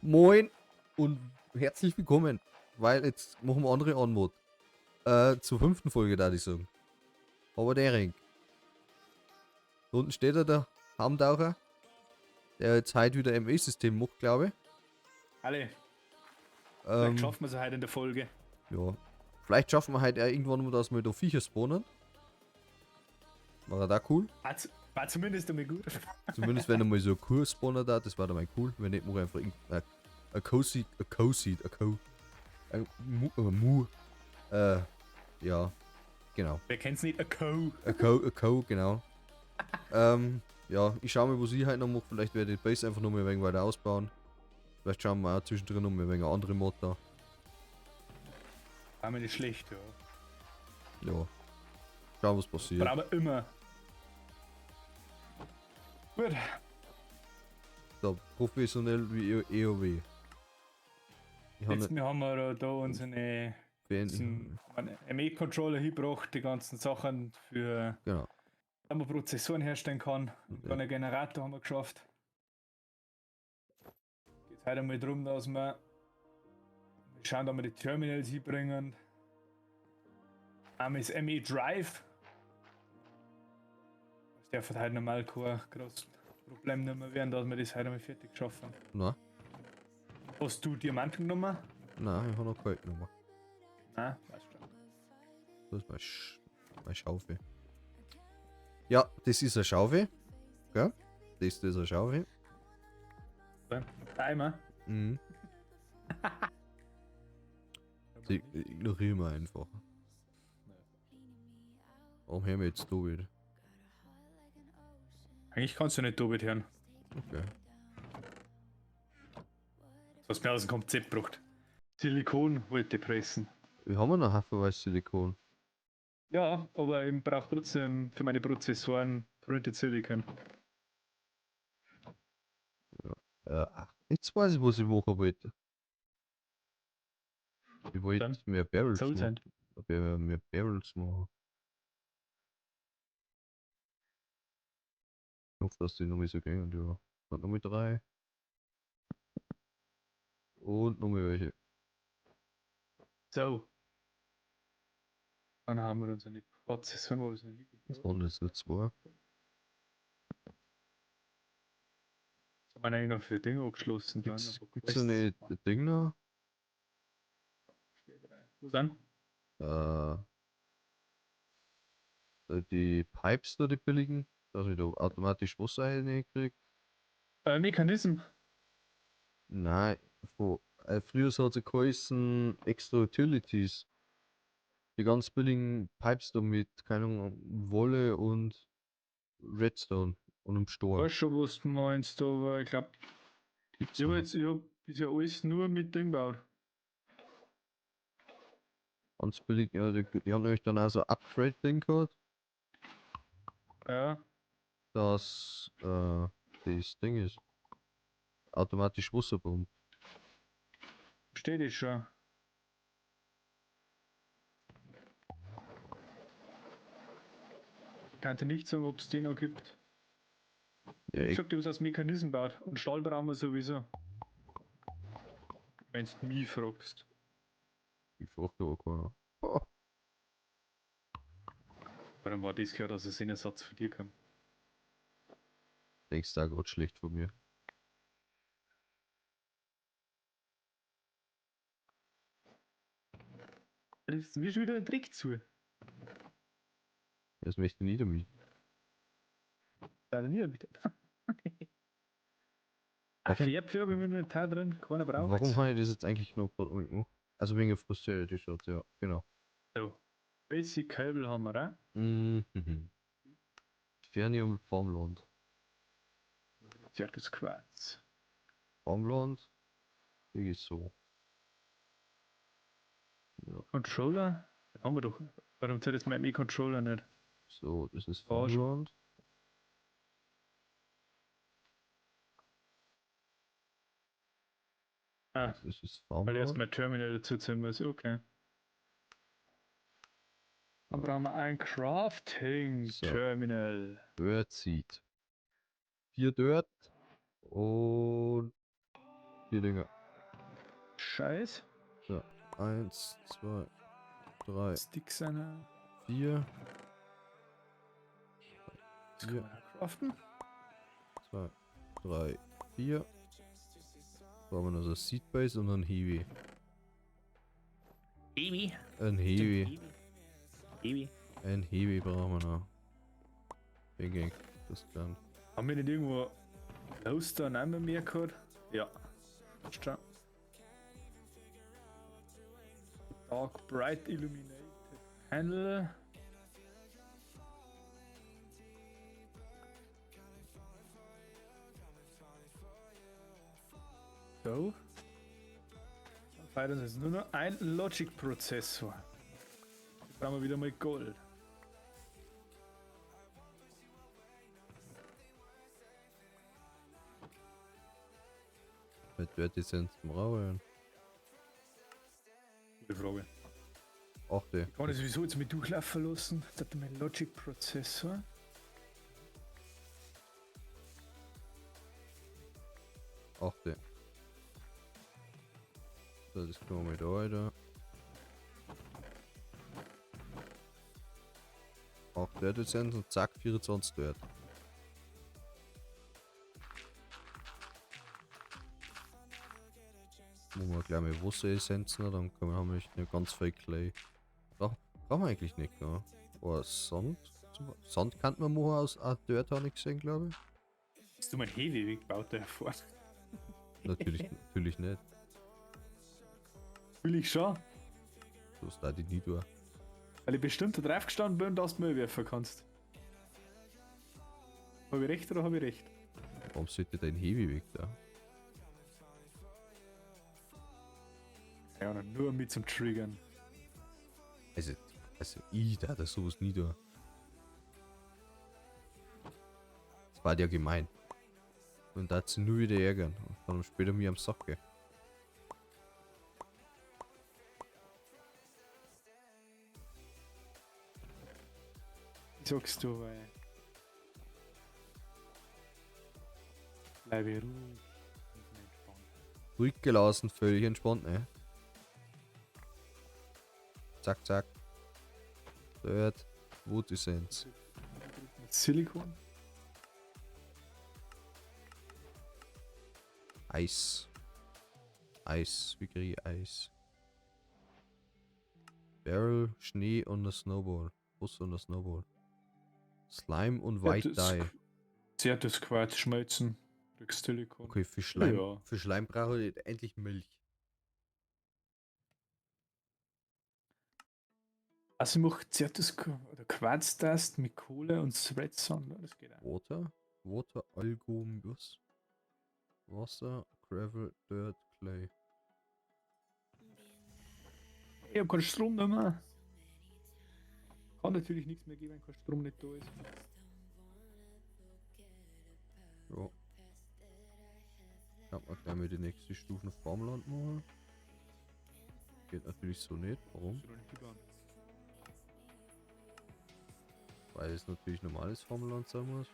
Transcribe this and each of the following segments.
Moin und herzlich willkommen, weil jetzt machen wir andere Anmod. Zur fünften Folge, da ich sagen. Aber der Ring. Da unten steht er, der Haumtaucher, der jetzt heute wieder ME-System macht, glaube ich. Alle. Vielleicht schaffen wir es heute in der Folge. Ja. Vielleicht schaffen wir heute auch irgendwann mal, dass wir da Viecher spawnen. War da cool? War zumindest einmal gut. Zumindest wenn er mal so ein Kuh spawnen da, das war dann mal cool. Wenn nicht, mache ich einfach irgendein ein Co-Seed, ein Co-Seed, ein Co. Ein Mu, Mu. Ja, genau. Wer kennt's nicht? A Co. A Co, a Co, genau. Ja, ich schau mal, was ich heute noch mache. Vielleicht werde ich die Base einfach noch mal ein wenig weiter ausbauen. Vielleicht schauen wir auch zwischendrin noch mal ein wenig eine andere Mod da. War mir nicht schlecht, ja. Ja. Schauen, was passiert. Brauchen wir immer. Gut. So, professionell wie EOW. Ich hab Jetzt haben wir da unsere ME-Controller hingebracht, die ganzen Sachen für, genau, dass man Prozessoren herstellen kann. Und einen Generator haben wir geschafft. Geht heute einmal darum, dass wir schauen, dass wir die Terminals hinbringen. Einmal ist ME Drive. Das darf halt normal kein großes Problem nicht mehr werden, dass wir das heute einmal fertig geschaffen haben. Nein. Hast du Diamanten genommen? Nein, ich habe noch keine genommen. Nein, weißt schon. Das ist meine Schaufel. Ja, das ist eine Schaufel. Gell? Das ist eine Schaufel. Timer. Mhm. Die ignorieren wir einfach. Warum hören wir jetzt David? Eigentlich kannst du nicht David hören. Okay. Das hast du mir aus dem Konzept gebracht. Silikon wollte ich pressen. Wir haben noch haufenweise Silikon. Ja, aber ich brauche trotzdem für meine Prozessoren Printed Silicon. Ja. Jetzt weiß ich, was ich machen wollte. Ich wollte mehr Barrels machen. Mehr Barrels machen. Ich hoffe, dass die noch mal so gehen. Ja. Und noch mal 3. Und noch mal welche. So. Dann haben wir uns eine Prozessoren, wo wir sind. Das waren jetzt nur 2. Was haben wir eigentlich noch für Dinge angeschlossen? Gibt's da nicht Ding noch? Was denn? Die Pipes da, die billigen, dass ich da automatisch Wasser reinkriege. Mechanism. Nein, früher hat es geheißen Extra Utilities. Die ganz billigen Pipes da mit, keine Ahnung, Wolle und Redstone und einem Stor. Ich weiß schon, was du meinst, aber ich glaub, Gibt's ich hab noch. jetzt, ich hab bisher alles nur mit Ding gebaut. Ganz billig, ja, die haben nämlich dann auch so ein Upgrade-Ding gehabt. Ja. Dass das Ding ist. Automatisch Wasserpumpe. Steht das schon. Ich kann dir nicht sagen, ob's den noch gibt. Ja, ich ich sag dir, was aus Mechanismen baut. Und Stahl brauchen wir sowieso. Wenn du mich fragst. Ich frag aber keiner. Oh. Warum war das klar, dass es in Satz von dir kam? Denkst du auch grad schlecht von mir? Das ist mir schon wieder ein Trick zu. Das möchte ich nie damit. Ja, nie damit. Ach, Erdbeer habe ich im Inventar drin, keiner braucht. Warum habe ich das jetzt eigentlich noch gerade gemacht? Also wegen Frustrierung, ja, genau. So. Basic Cable haben wir, oder? Mhm. Fernium Farmland. Zirkus Quarz. Farmland. Hier geht's so. Ja. Controller? Den haben wir doch. Warum zählt jetzt mein ME-Controller nicht? So, das ist Oh, Farmland. Ah, Das ist weil Farmland. erstmal Terminal dazu ziehen muss, okay. Dann brauchen wir ein Crafting So. Terminal. Dirt Seed. 4 Dirt und Die Dinger. Scheiß. 1, 2, 3, Sticks einer. 4, Das kann man auch craften. 2, 3, 4. Brauchen wir noch so ein Seed Base und ein Heavy. Baby. Ein Heavy. Baby. Ein Heavy brauchen wir noch. Denke ich, das kann. Haben wir nicht irgendwo Glowstone auch noch mehr gehabt? Ja. Schon. Dark Bright Illuminated Panel. So. Dann fehlt uns jetzt nur noch ein Logic Prozessor. Jetzt brauchen wir wieder mal Gold. Mit Dirty Sense brauchen. Gute Frage. 8. Ich kann ich sowieso jetzt mit durchlaufen lassen. Jetzt hat er mein Logic Prozessor. 8. So, das können wir mal da, Alter. 8 Dirty Sense und zack, 24 Dirt. Machen wir gleich mal Wasseressenzen, dann können wir, haben wir echt nicht ganz viel Clay. Brauchen wir eigentlich nicht, ne? Oder Sand? Sand kann man machen aus Dirt, habe ich gesehen, glaube ich. Hast du mein Heavy gebaut da hervor? Natürlich, natürlich nicht. Will ich schon. So ist da die nie durch. Weil ich bestimmt da drauf gestanden bin, dass du Müll werfen kannst. Habe ich recht oder habe ich recht? Warum sollte dein Heavy weg da? Ja, nur mit zum Triggern. Also ich da das sowas nie durch. Das war ja gemein. Und da hat sie nur wieder ärgern. Und dann später mir am Sack gehen. Sagst du, weil. Bleibe ruhig und entspannt. Ruhig gelassen, völlig entspannt, ne? Zack, zack. Dirt. Wood Essence. Mit Silikon. Eis. Eis. Wie kriege ich Eis? Barrel, Schnee und eine Snowball. Bus und eine Snowball. Slime und White Dye. Zertes Quarz schmelzen. Kriegst Silikon. Okay, für Schleim, Ja. für Schleim brauche ich endlich Milch. Also ich mache Zertes oder Quarzdust mit Kohle und Threadson. Das geht auch. Water? Water, Algom, was? Wasser, Gravel, Dirt, Clay. Ich hab keinen Strom mehr. Kann natürlich nichts mehr geben, wenn kein Strom nicht da ist. Ja. Kann man gleich mal die nächste Stufe Farmland machen. Geht natürlich so nicht. Warum? Ist doch nicht über. Weil es natürlich normales Farmland sein muss.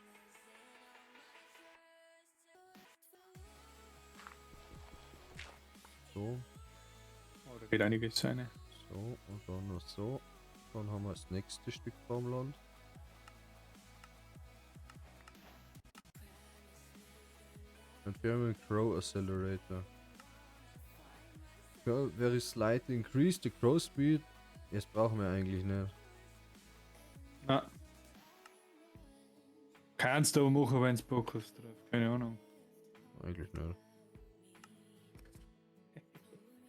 So, Oh, da geht einiges rein. so und dann noch so. Dann haben wir das nächste Stück Farmland. Infernal Crow Accelerator. Ja, very slightly increase the crow speed. Das brauchen wir eigentlich nicht. Na. Kannst du aber machen, wenn's Bock hast drauf. Keine Ahnung. Eigentlich nicht.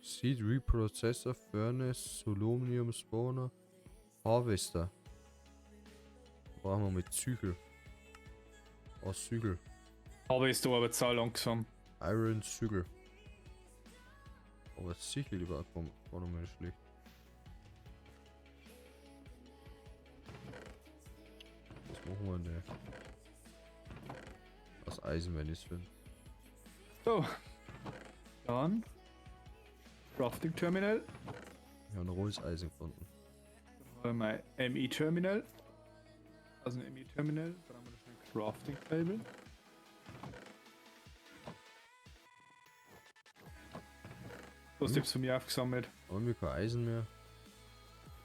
Seed Reprocessor, Furnace, Solomnium Spawner, Harvester. Brauchen wir mit Zügel. Aus Zügel. Aber ist da aber zu langsam. Iron Zügel. Aber Sichel überhaupt war noch mal schlecht. Was machen wir denn? Aus Eisen, wenn ich es finde. So. Dann. Crafting Terminal. Ich habe ein rohes Eisen gefunden. Dann haben wir mein ME Terminal. Also ein ME Terminal. Brauchen wir noch schnell ein Crafting Table. Du hast jetzt von mir aufgesammelt. Haben wir kein Eisen mehr?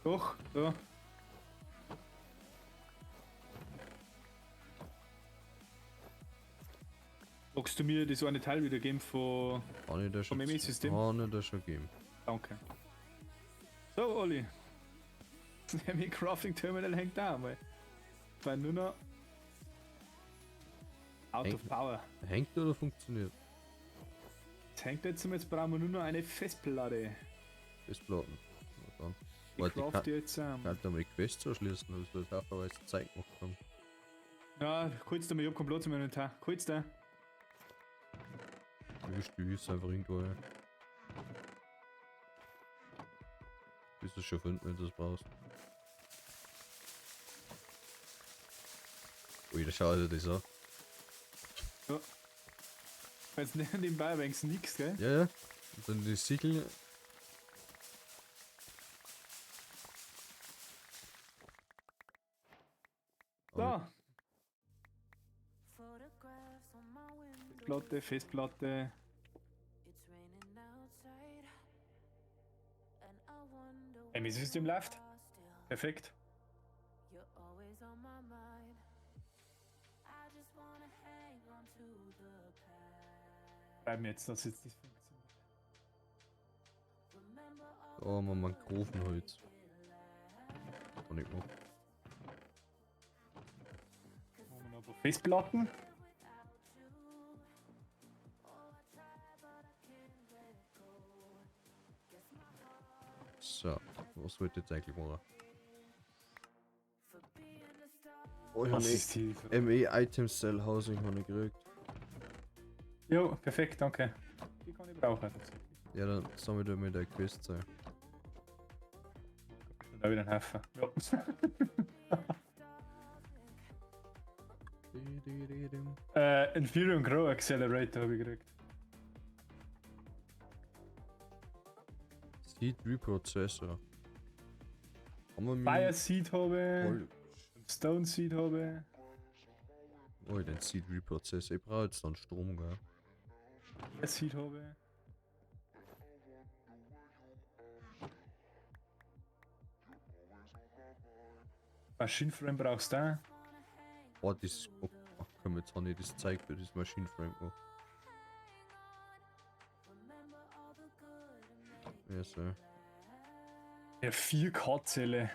Doch, da. Magst du mir das eine Teil wieder geben von Kann ich vom schon, ME-System? kann ich dir schon geben. Danke. So, Olli. Das ME Crafting Terminal hängt da einmal. War nur noch out Hängt- of power. Hängt oder funktioniert? Es hängt jetzt, jetzt brauchen wir nur noch eine Festplatte. Festplatten. Na dann. Ich Warte, ich craft kann, die jetzt. kann da mal die Quest erschließen, dass wir das haufenweise Zeug gemacht haben. Ja, kurz da mal, ich hab keinen Platz mehr im Inventar. Kurz da. Du stößt einfach irgendwo her. Wirst du schon finden, wenn du das brauchst. Ui, da schau dir das an. Ja. Wenn's nicht nebenbei wenn's nix, gell? Ja, ja. Und dann die Siegel. Da. Festplatte, Festplatte. ME-System läuft. Perfekt. Bleib mir jetzt, dass jetzt das funktioniert. Da haben wir Mangrovenholz. Kann ich gemacht. Machen wir noch ein paar Festplatten. So, was wollte ich jetzt eigentlich machen? Oh, ich Was habe ist die? ME Item Cell Housing habe ich gekriegt. Jo, perfekt, danke. Die kann ich brauchen tatsächlich. Ja, dann sammeln wir mit der Quest sein. Da wieder ein Haufen. Ja. Inferior Grow Accelerator habe ich gekriegt. Seed Reprocessor. Haben wir Fire mit Seed habe ich. Stone Seed habe Oh, den Seed Reprocessor. Ich brauche jetzt dann Strom, gell? ich. Air Seed habe ich. Machine Frame brauchst du auch. Oh, das. Oh, ach komm, jetzt habe ich das Zeug für das Machine Frame gemacht. Ja, so. Ja, 4K-Zelle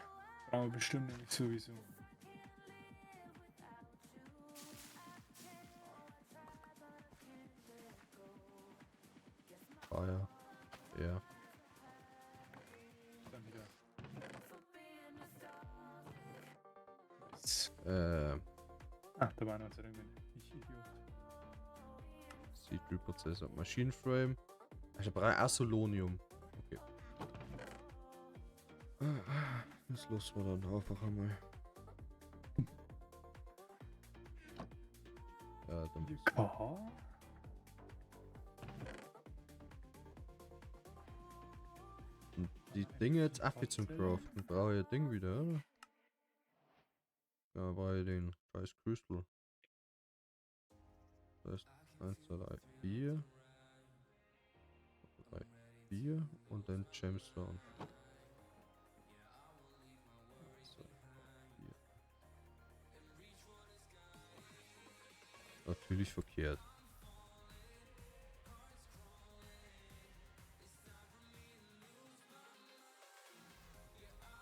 brauchen wir bestimmt nämlich sowieso. Ah ja. Ja. Dann wieder. Ah, da war noch drin. Ich Idiot. Seed Reprocessor. Machine Frame. Ich brauche auch Solonium. Okay. Das lassen wir dann einfach einmal. Ja, dann 4K? Und die Dinge jetzt auch zum Craften. Brauche ich ein Ding wieder, oder? Ja, brauche ich den scheiß Crystal. Das heißt 1, 2, 3, 4. 3, 4 und dann Gemstone. 1, 2, 3, 4. Natürlich verkehrt.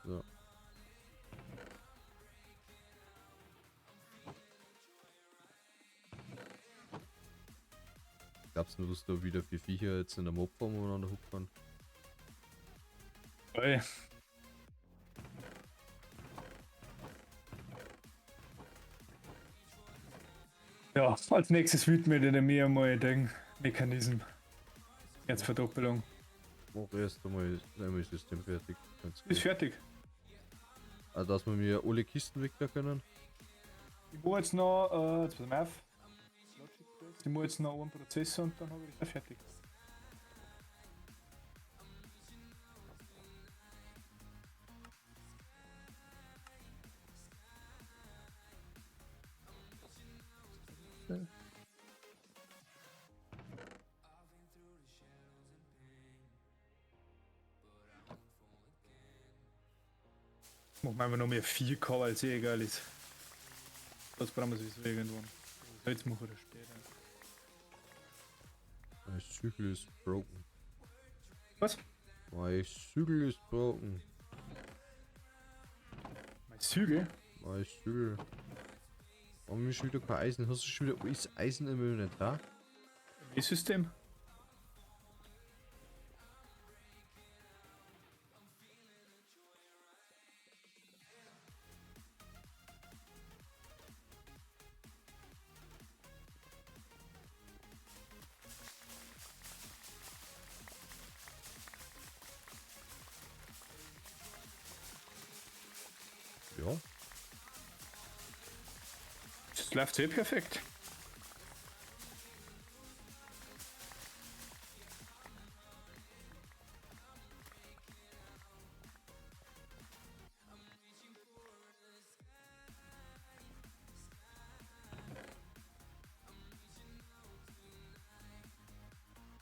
So. Glaubst du, dass da wieder für Viecher jetzt in der Mobform umeinander hupfen? Ey. Ja, als nächstes widme ich mir mal den Mechanism. Jetzt Verdoppelung. Mach erst einmal das System fertig. Ganz Ist gut. fertig. Also, dass wir mir alle Kisten weg da können. Ich mache jetzt noch, jetzt pass mal auf. Ich mache jetzt noch einen Prozessor und dann habe ich das auch fertig. Machen wir einfach noch mehr 4K, weil es eh egal ist. Das brauchen wir sowieso irgendwann. Jetzt machen wir später. My Zügel ist broken. Was? My Zügel ist broken. Mein Zügel? My Zügel. Warum ist schon wieder kein Eisen? Hast du schon wieder alles Eisen im Inventar? E-System? Ja. Das läuft eh perfekt.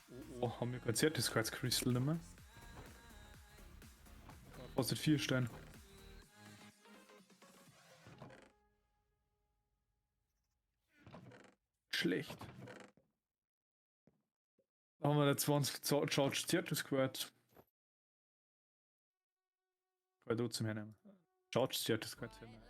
Oh, oh, haben wir gerade sehr das Quarz Crystal nicht mehr. Kostet 4 Steine. Schlecht. Da haben wir da 20 Charge Certus Quarz. Kann ich trotzdem hernehmen. Charge Certus Quarz hernehmen.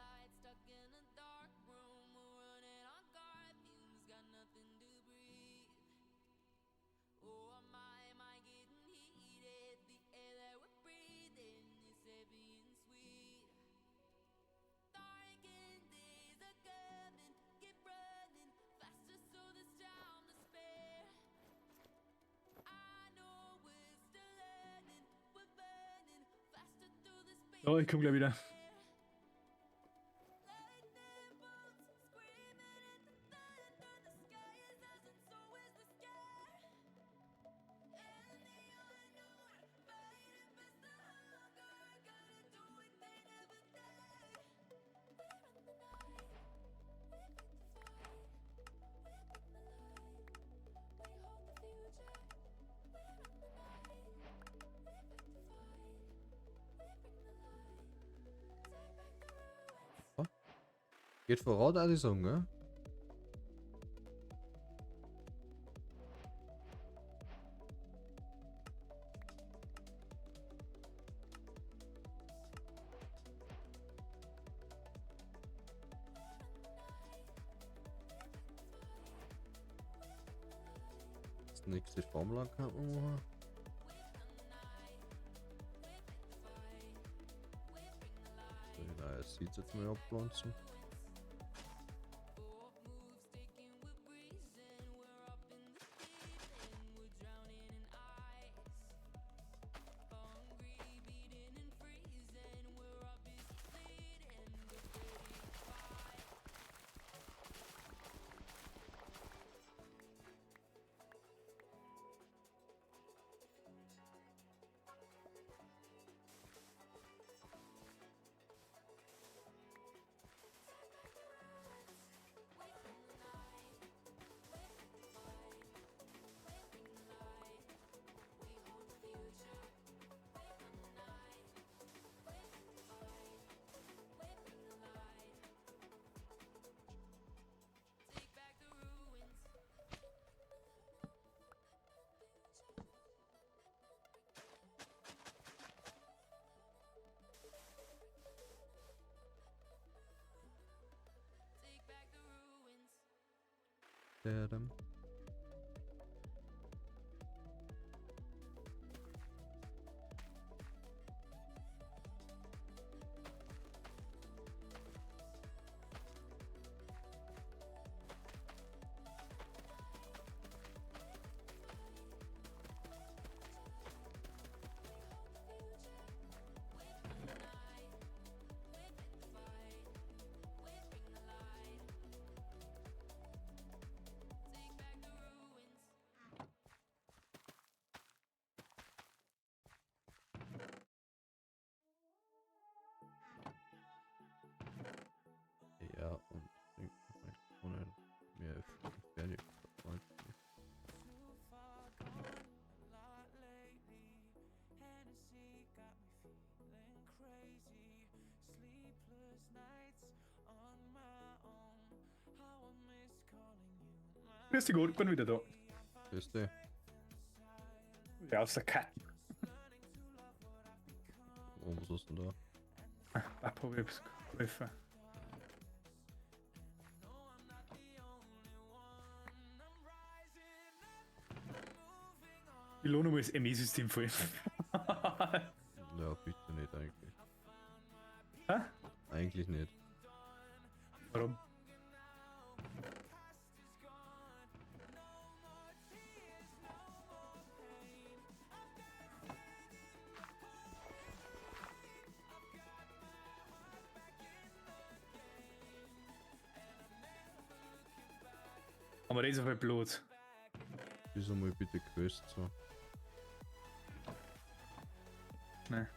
Oh, ich komm gleich wieder. Geht voran, alle sagen, gell? Das nächste Formel kann man machen. So, sieht jetzt mal abpflanzen. Adam. Ja, und ohne mehr fertig. Grüß dich Gott, bin wieder da. Grüß dich. Ja, aus der Kat. Oh, was hast du denn da? Papa, ich hab's geholfen. Ich lohne mal das ME-System voll. Ja, bitte nicht eigentlich. Hä? Eigentlich nicht. Warum? Aber das ist aber blöd. Wieso mal bitte Quest so? Ne.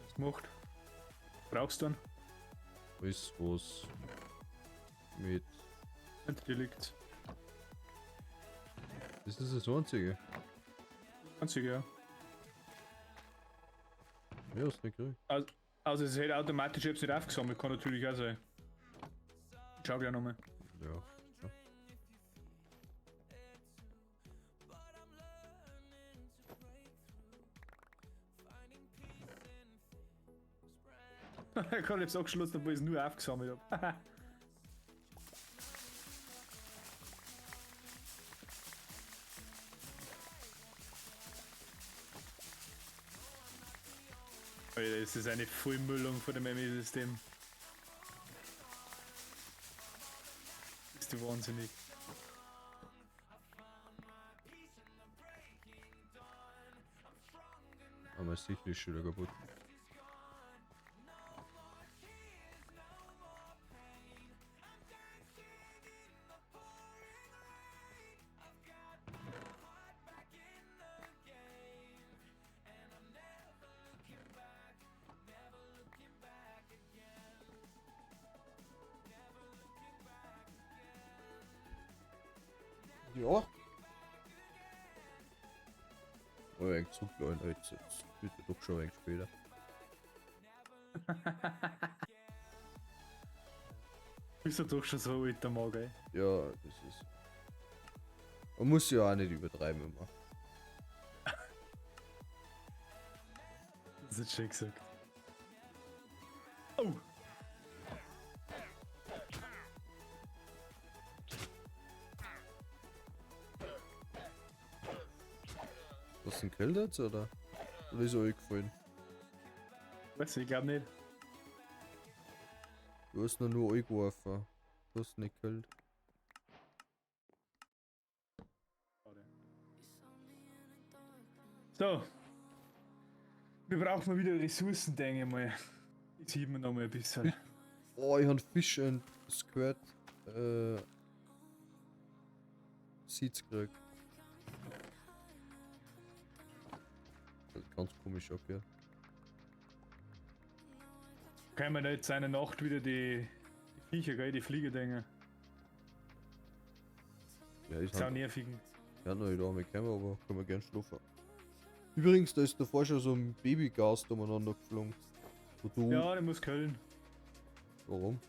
Was gemacht? Brauchst du dann? Alles was mit. Hinter dir liegt. Ist das das einzige? Einzige, ja. Ja, hast du nicht gekriegt. Also es hätte automatisch jetzt nicht aufgesammelt, kann natürlich auch sein. Ich schau gleich nochmal. Ja. Ja. Ich habe jetzt angeschlossen, obwohl ich es nur aufgesammelt habe. Alter, das ist eine Vollmüllung von dem ME-System. Bist du wahnsinnig. Aber sicher ist schon wieder kaputt. Ja. Oh, ein Zug, Leute, jetzt bitte doch schon ein wenig später. Bist du doch schon so alter Mag, ey. Ja, das ist. Man muss ja auch nicht übertreiben immer. Das ist schön gesagt. Oh! Was denn gekillt jetzt, oder? Oder ist euch gefallen? Weiß ich, ich glaub nicht. Du hast nur angeworfen. Du hast nicht gekillt. So. Wir brauchen mal wieder Ressourcen, denke ich mal. Jetzt heben wir noch mal ein bisschen. Oh, ich hab Fisch und Squirt. Seeds gekriegt. Das ist ganz komisch abgehört. Können wir jetzt eine Nacht wieder die Viecher, gell, die Fliegerdinger. Ja, ich Sau hab, nervigen. ich hab noch nicht damit gekommen, aber können wir gern schlafen. Übrigens, da ist davor schon so ein Babygas umeinander geflogen. Wo du. Ja, der muss Köln. Warum?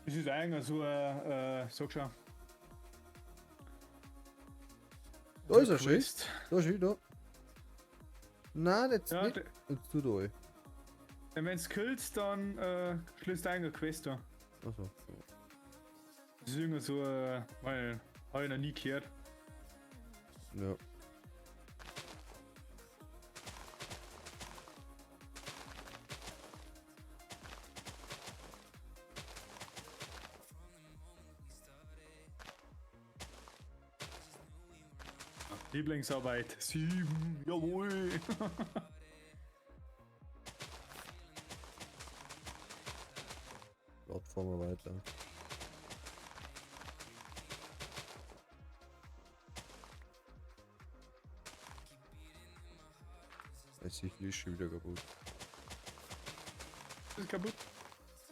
Das ist eigentlich so ein, sag schon. Da ist er schön. Quest. Da ist er da. Nein, jetzt Ja, nicht. Jetzt tu da. Wenn es killt, dann schließt eigentlich eine Quest an. Achso. Das ist irgendwie so, weil, hab ich noch nie gehört. Ja. Lieblingsarbeit 7, jawohl. Plattform wir weiter. Weiß ich, ist schon wieder kaputt. Ist kaputt.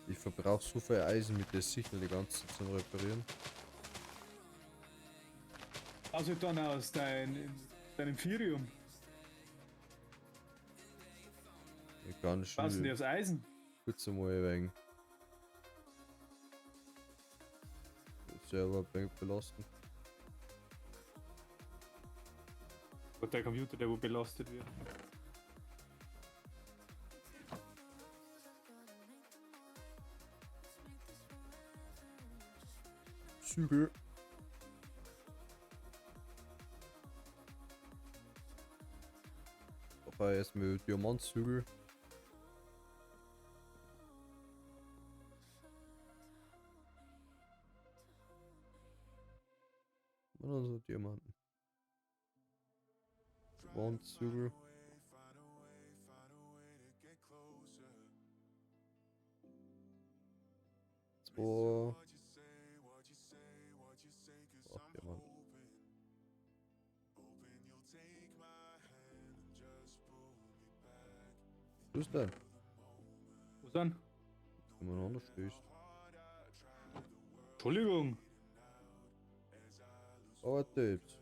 Ich verbrauche so viel Eisen mit der Sichel die ganze Zeit zum Reparieren. Also dann aus dein Inferium. Ich kann schon. Was denn aus Eisen? Kurz einmal wegen Server belasten. Und der Computer, der wo belastet wird. Zügel. Aber erstmal Diamantzügel. Und unsere Diamanten. Diamantzügel. Zwei. Ach, Diamanten. Was ist denn? Wo ist denn? Wenn man anders stößt. Entschuldigung. Aber Tipps.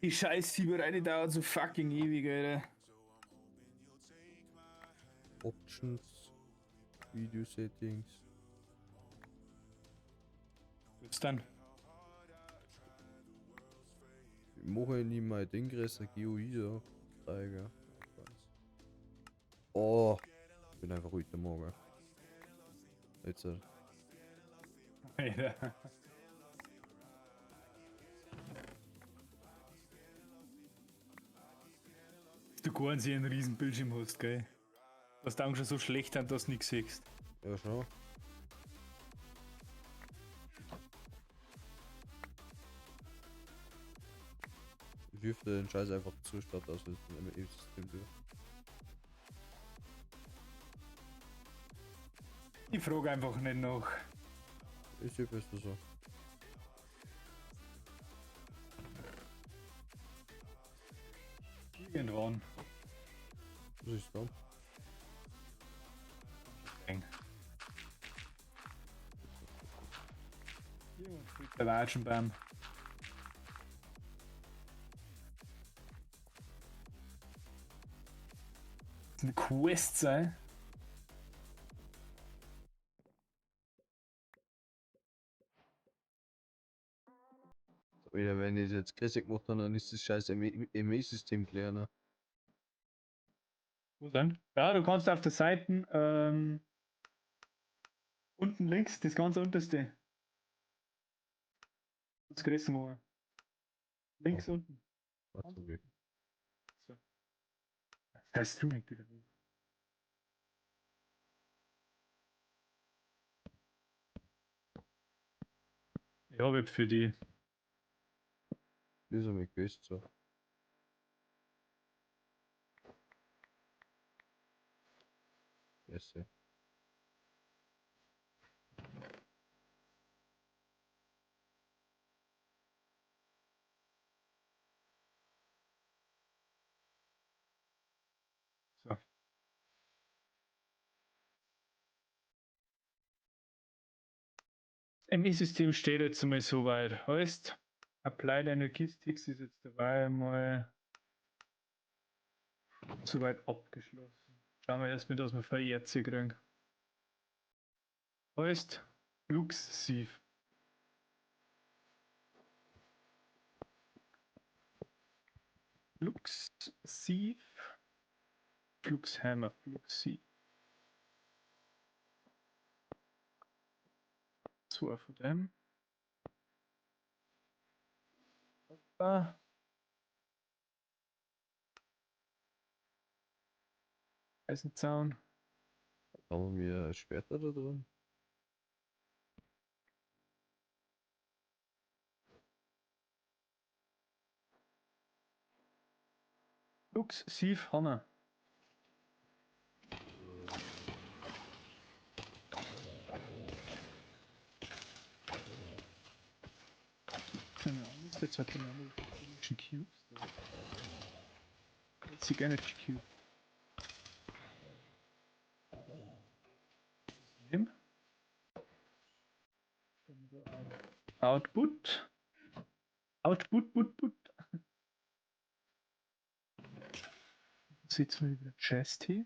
Die scheiß Fieberei, die dauert so fucking ewig, Alter. Options, Video Settings. Was dann? Ich mache nie mein Ding größer, GUI da. Zeiger. Oh, ich bin einfach ruhig der Morgen. Jetzt. Alter. Du gar nicht einen riesen Bildschirm hast, gell? Was die Augen schon so schlecht sind, dass du nichts siehst. Ja, schon. Ich wirf den Scheiß einfach zu, statt dass es ein ME-System wird. Ich frage einfach nicht nach. Ich sehe besser so. Irgendwann. Was ist dann? Irgendwann fliegt der Watschenbaum. Das eine Quest sein. Wieder, wenn ich jetzt Classic mache, dann ist das scheiß ME-System klar, ne? Wo denn? Ja, du kannst auf der Seite unten links, das ganz unterste. Das größte Mal. Links Oh. unten. Warte, okay. So. Das heißt, du wieder. Ich habe für die. Das ist einmal gewesen, so. Esse. So. ME-System steht jetzt einmal so weit. Heißt, Applied Energistics ist jetzt dabei mal soweit abgeschlossen. Schauen wir erstmal, dass wir Erze kriegen. Heißt Flux Sieve. Flux Sieve. Flux Hammer, Flux Sieve. Zwei von dem. Hoppa. Eisenzaun. Haben wir Schwerter da drin? Flux Sieve Hammer. Keine Ahnung, jetzt hat er komischen Cubes. Basic Energy Cube. Nehmen. Output. Output, put, put. Setzen wir wieder Chest hier.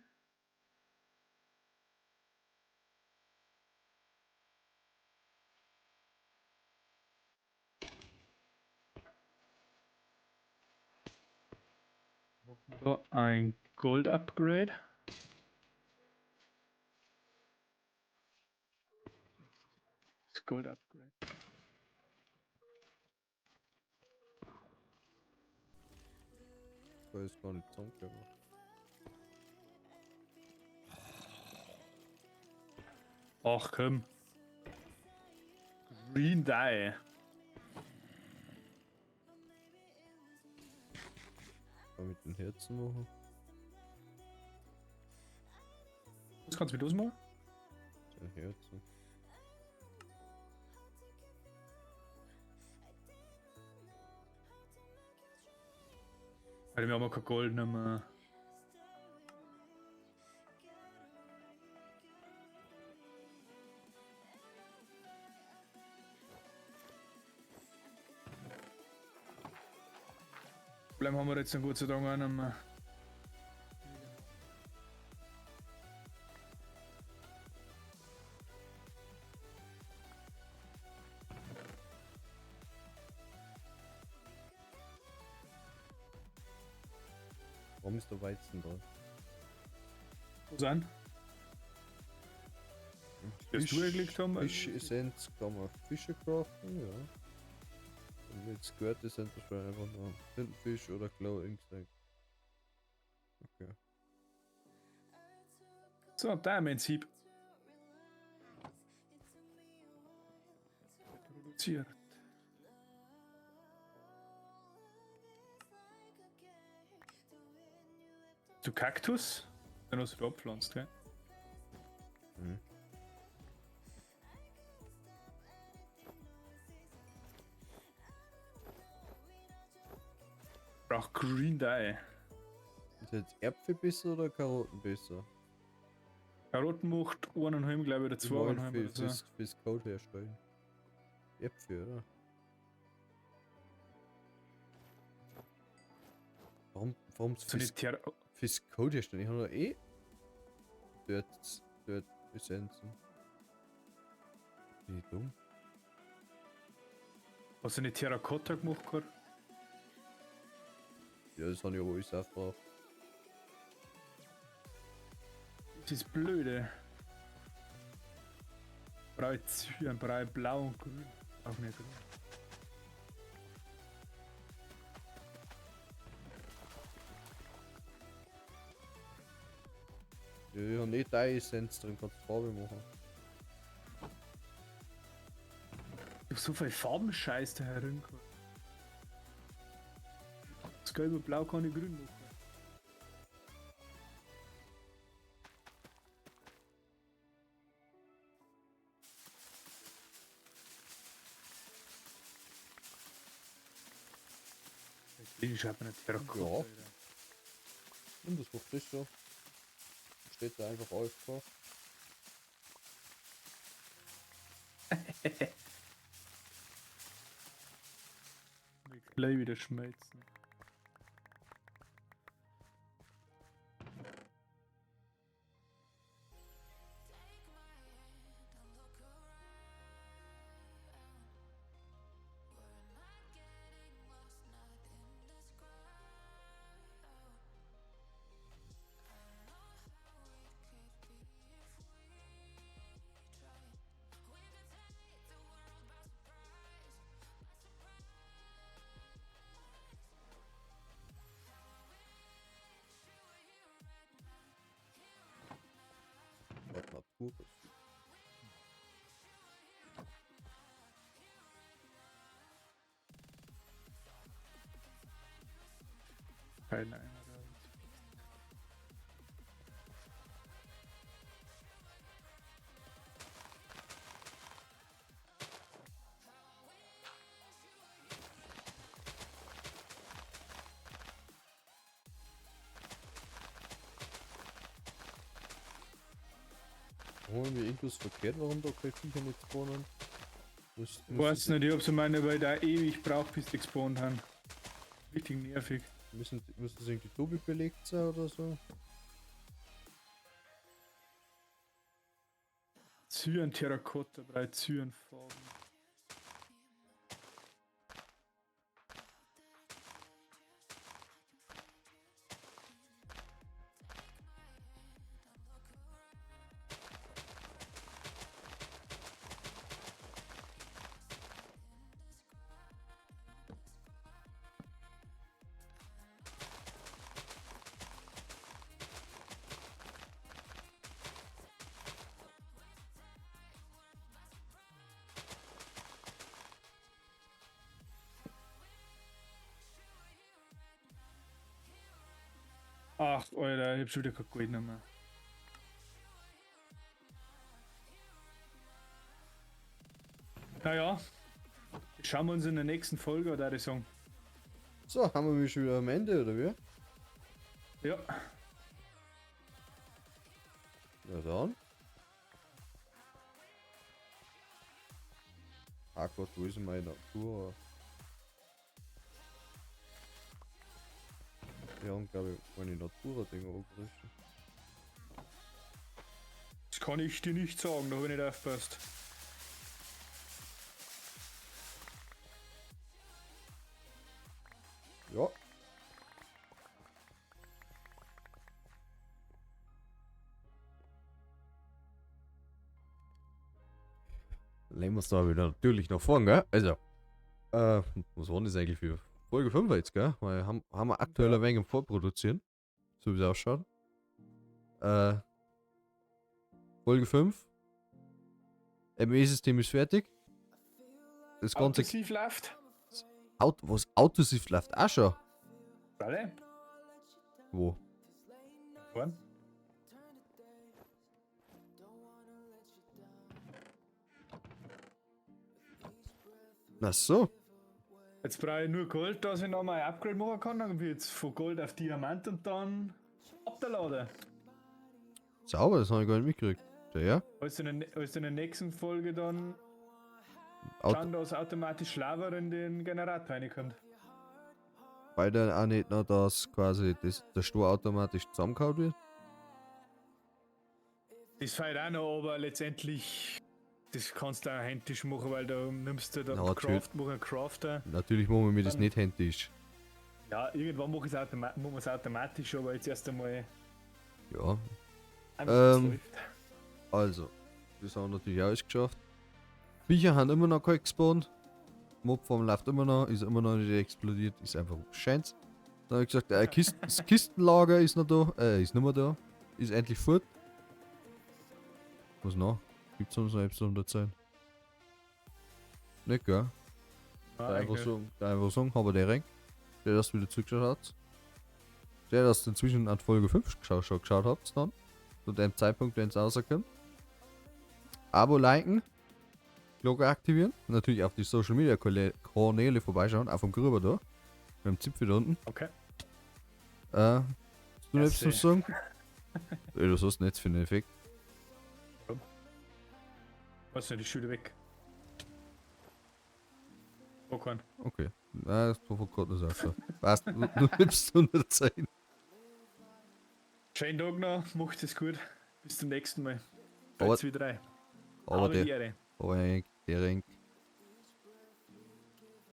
So, ein Gold Upgrade. Das Gold Upgrade. Ich weiß gar nicht zusammengekommen. Ach komm. Green Dye. Kann mit den Herzen machen. Was kannst du mit uns machen? Den Herzen. Weil wir haben auch kein Gold mehr. Problem haben wir jetzt Gott sei Dank auch nicht mehr. Warum ist der Weizen dran? Wo sind? Das du gelegt haben? Fisch Essenz kann man Fische craften, ja. Und mit Skirt Essenz wahrscheinlich einfach nur Tintenfisch oder Glow Ink. Okay. So, Diamond Sieb. Produziert. Du Kaktus? Den hast du da abpflanzt, gell? Mhm. Brauch Green Dye. Ist jetzt Äpfel besser oder Karotten besser? Karotten macht 1,5, glaube ich, oder Ich mein, 2,5 oder so. Fürs Code herstellen. Äpfel, oder? Warum So eine fürs Code herstellen? Ich habe noch eh Dirt Essenzen. Bin ich dumm? Hast du eine Terrakotta gemacht gehabt? Ja, das habe ich aber alles aufgebraucht. Das ist blöde. Brauche ich Zyan, brauche ich blau und grün. Auch mehr grün. Ja, ich habe nicht deine Essenz drin, kannst du Farbe machen. Ich hab so viel Farbenscheiß da herumgekommen. Das Gelb und Blau kann ich grün machen. Ich schaut mir nicht Terrakotta. Ja. Alter. Und das macht das so. Steht da einfach AFK. Gleich wieder schmelzen. Fein. Holen wir irgendwas verkehrt, warum da keine Viecher nicht spawnen? Ich weiß nicht, ich hab so meine, weil ich da ewig braucht, bis die gespawnt haben. Richtig nervig. Müssen das irgendwie doppelt belegt sein oder so? Zyan Terrakotta, brei Zyanfarben. Ach, Alter, ich hab schon wieder kein Gold mehr. Naja, schauen wir uns in der nächsten Folge, oder ich sagen. So, haben wir schon wieder am Ende, oder wie? Ja. Na dann. Ah Gott, wo ist denn meine Natur? Die haben, glaube ich, meine Natura-Dinger angerissen. Das kann ich dir nicht sagen, da habe ich nicht aufgepasst. Ja. Lehnen wir uns da wieder natürlich noch vorn, gell? Also, was war denn das eigentlich für Folge 5 jetzt, gell? Weil haben wir aktuell ein wenig im Vorproduzieren. So wie es ausschaut. Folge 5. ME-System ist fertig. Das ganze Autosave läuft. Was? Autosave läuft auch schon? Alle? Wo? Vorn. Ach so. Jetzt brauche ich nur Gold, dass ich nochmal ein Upgrade machen kann. Dann wird es von Gold auf Diamant und dann ab der Lade. Sauber, das habe ich gar nicht mitgekriegt. Ja. Also in der nächsten Folge dann schauen, dass automatisch Lava in den Generator reinkommt. Weil dann auch nicht noch, dass quasi der Stor automatisch zusammengehauen wird. Das fällt auch noch, aber letztendlich, das kannst du auch händisch machen, weil da nimmst du dann Na, Craft, machen Crafter. Natürlich machen wir das nicht händisch. Ja, irgendwann machen wir es automatisch, aber jetzt erst einmal. Ja. Also, das haben wir natürlich auch alles geschafft. Viecher haben immer noch kein gespawnt. Mobfarm läuft immer noch, ist immer noch nicht explodiert, ist einfach scheint's. Dann habe ich gesagt, das Kistenlager ist noch da, ist nicht mehr da, ist endlich fort. Was noch? Gibt's sonst noch etwas um der Zeit? Nicht, gell? Ah, da einfach sagen, aber der Ring, der das wieder zugeschaut hat. Der das inzwischen an Folge 5 geschaut habt dann. Zu dem Zeitpunkt, wenn es rauskommt. Abo liken, Glocke aktivieren, natürlich auf die Social Media Kanäle vorbeischauen, auch vom Grüber da. Mit dem Zipfel da unten. Okay. Hast du noch etwas zu sagen? Ey, was hast du denn jetzt für einen Effekt? Was nicht, die Schule weg. Okay. Okay. Na, das war gerade noch so. Passt, du nimmst 110. Schönen Tag noch, macht es gut. Bis zum nächsten Mal. Aber 2, 3. Aber der Ring.